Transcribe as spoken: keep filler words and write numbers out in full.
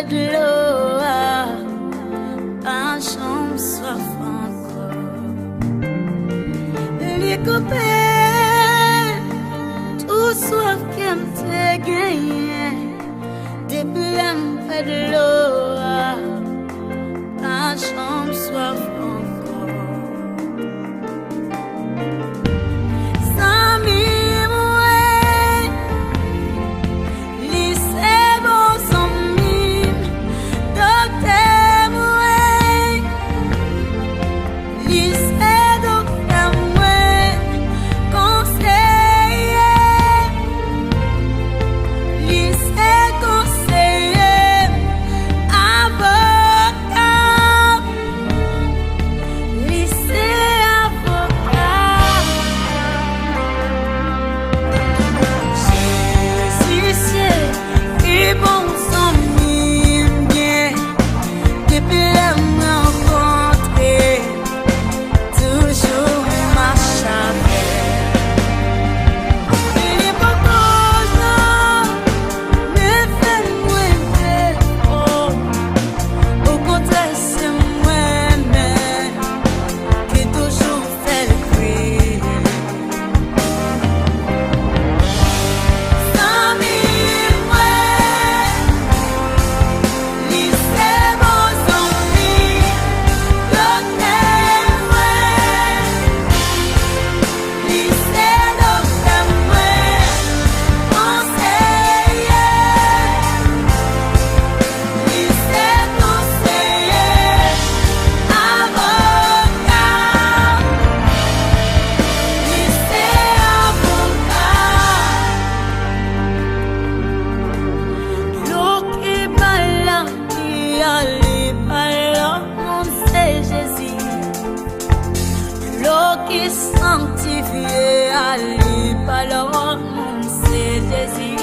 Dlo a pa janm swaf ankò. Li koupe tout swaf ke m te genyen. Depi lè m pran dlo a, pa janm swaf ankò. Zanmi mwen, li se bon zanmi m, doktè mwen, li se doktè mwen, konseye m, li se konseye m, avoka m. Li se avoka. Jezi se pi bon zanmi m gen. Depi lè m rankontre, toujou mache avè m. Li poko janm fè mwen defo. Okontrè, se mwen menm ki toujou fè l kriye. Zanmi mwen, li se bon zanmi, doktè mwen. Li se doktè mwen, konseye. Li se konseye, avoka. Li se avoka. Dlo ki bay lavi a, li pa lòt moun, se Jezi. Dlo ki sanktifye a, li pa lòt moun, se Jezi.